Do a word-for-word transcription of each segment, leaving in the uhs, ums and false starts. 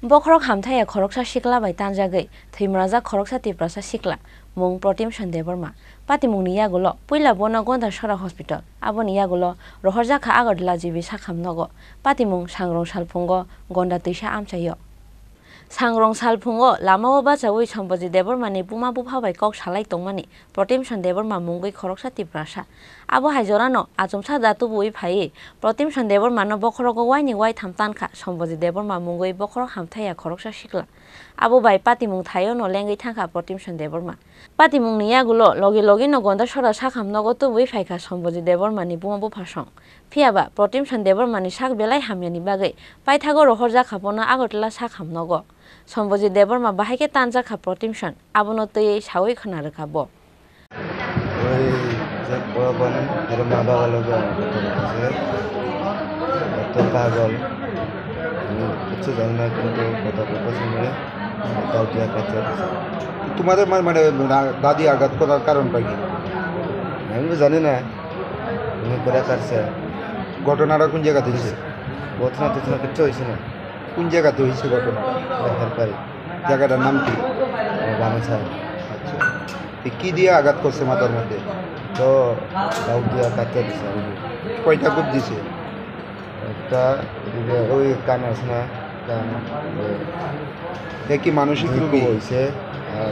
Bokhorok hamthaiya khoroksa sikla bai tanjagwi thwimrajak khoroksa Tiprasa sikla, mung Protimson Debbarma. Patimungni yagulo puila bono Gondasora Hospital, aboni yagulo rohorjakha Agartala G B sakham nogo. Patimung sangrong salphungo Gonda twisa amchaio. Sangrong salphungo lamao bachaui Sombojit Debbarmani buma bupha bai kok salai tongmani Protimson Debbarma mungwi khoroksa Tiprasa. Abo hai jorano achomsa da tubuwi phaiwi Protimson Debbarmano bokhorogo waini waitham tankha Sombojit Debbarma mungwi bokhorok hamthaiya khoroksa sikla. Abo bai patimung thaiono lengwi thangkha Protimson Debbarma. Patimungni yagulo logi logino Gondasora sakham nogo tubuwi phaikha Sombojit Debbarmani buma buphasong. Phiyaba Protimson Debbarmani sak belai hamyani bagwi paithago rohorjakha bono Agartala sakham nogo. Sombojit Debbarma bahai khe tanjakha Protimson, abono twiwi saui khna rwkha bo. ওই যে বড় বোন, এর মা বাবা লোক আমাকে করে দিয়েছে। এত পাগল, আমি কিচ্ছু জানি না, কিন্তু কথা বলতে শুনলে দাও দিয়া কাছে। তোমাদের মা-, মানে, দা-, দাদি আঘাত করার কারণটা কি? আমি তো জানি না। উনি করে কাটছে। ঘটনাটা কোন জায়গাতে হয়েছে? ঘটনা টটনা কিচ্ছু হয়েছে না। কোন জায়গাতে হয়েছে ঘটনা? হেলপারি। জায়গাটার নাম কি? বানাসার। আচ্ছা। তো কি দিয়ে আঘাত করছে মাথার মধ্যে? তো দাও দিয়া কাটতে দিছে। কয়টা কোপ দিছে? একটা এদিকে ওই কান আছে না? কান, ওই। এ কি মানসিক রোগী? হয়েছে। আর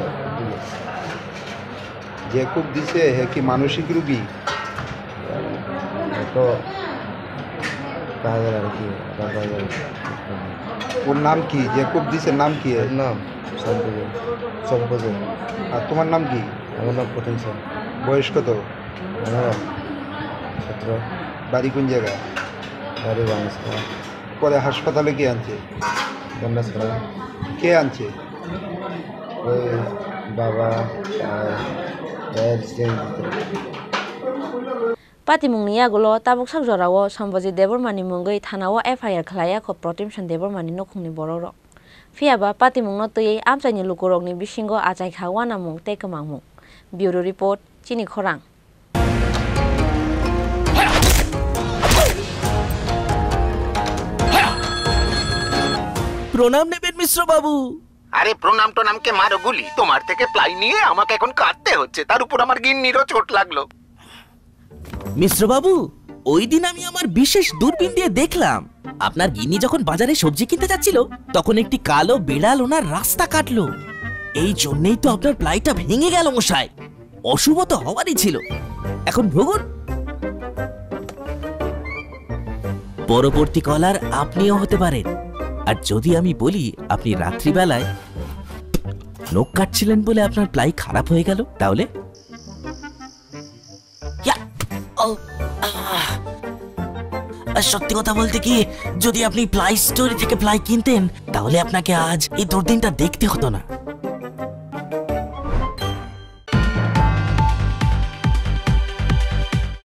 যে কোপ দিছে, হে কি মানসিক রোগী? তো কাজের আর কি, আবার বাজার। ওর নাম কি? যে কোপ দিছে নাম কি? ওর নাম সম্পূর্ণ। সম্পূর্ণ। আর তোমার নাম কি? আমার নাম কঠিন স্যার। বয়স কত? আমার সতেরো। বাড়ি কোন জায়গায়? বাড়ি বাংলাদেশ। পরে হাসপাতালে কে আনছে? গন্ডাছড়া। কে আনছে? ওই বাবা, আর ভাইয়ের স্ত্রী। Patimungni yagulo tabuksak jorao Sombojit Debbarmani mungwi thanao F I R khlaiya kho Protimson Debbarmani nukhungni borokrok. Phiyaba patimungno twiwi amchaini lukurokni bisingo achaikha uanamung tei kwmangmung. Bureau Report, Chini Khorang. প্রণাম নেবেন মিশ্র বাবু। আরে প্রণাম টনামকে মারো গুলি, তোমার থেকে প্লাই নিয়ে আমাকে এখন কাঁদতে হচ্ছে, তার উপর আমার গিন্নিরও চোট লাগলো। মিশ্র বাবু, ওই দিন আমি আমার বিশেষ দূরবীন দিয়ে দেখলাম, আপনার গিন্নি যখন বাজারে সবজি কিনতে যাচ্ছিল, তখন একটি কালো বিড়াল ওনার রাস্তা কাটলো। এই জন্যই তো আপনার প্লাইটা ভেঙে গেল মশাই। অশুভ তো হওয়ারই ছিল। এখন ভুগুন। পরবর্তী কলার আপনিও হতে পারেন। আর যদি আমি বলি আপনি রাত্রিবেলায় নখ কাটছিলেন বলে আপনার প্লাই খারাপ হয়ে গেল, তাহলে? ইয়া! ও, আহ! আর সত্যি কথা বলতে কি, যদি আপনি প্লাই স্টোরি থেকে প্লাই কিনতেন, তাহলে আপনাকে আজ এই দুর্দিনটা দেখতে হতো না।